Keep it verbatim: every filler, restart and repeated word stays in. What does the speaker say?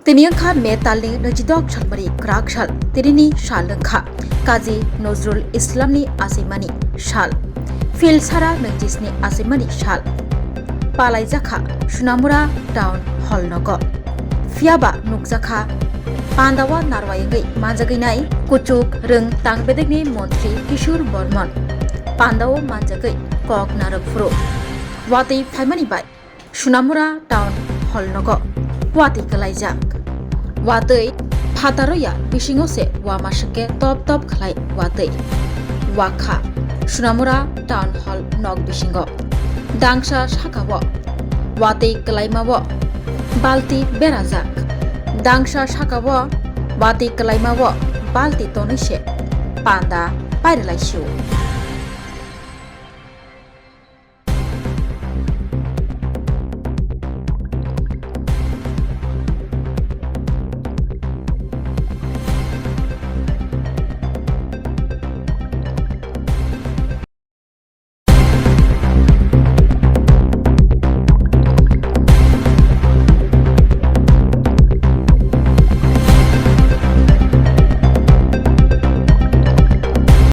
Tini wngkha May talni naichidok January kwrak sal, tinini sal wngkha Kazi Nozrul Islamni achaimani sal, Phil Sara naichini achaimani sal. Palaijakha Sunamura Town Hall nogo. Phiyaba nukjakha pandao narwai wngwi manjagwi nai kuchuk rwng tang bedekni montri Kishore Bormon. Pandao manjagwi kok narwk phuru watwi phaimani bai Sunamura Town Hall nogo watwi kwlaijak. Watwi phataro ya bisingo se wama swkhe top top khlai watwi. Wakha Sunamura Town Hall nok bisingo. Dangsa sakao watwi kwlaimao balti berajak. Dangsa sakao watwi kwlaimao balti tonwi se panda pairwlai sio.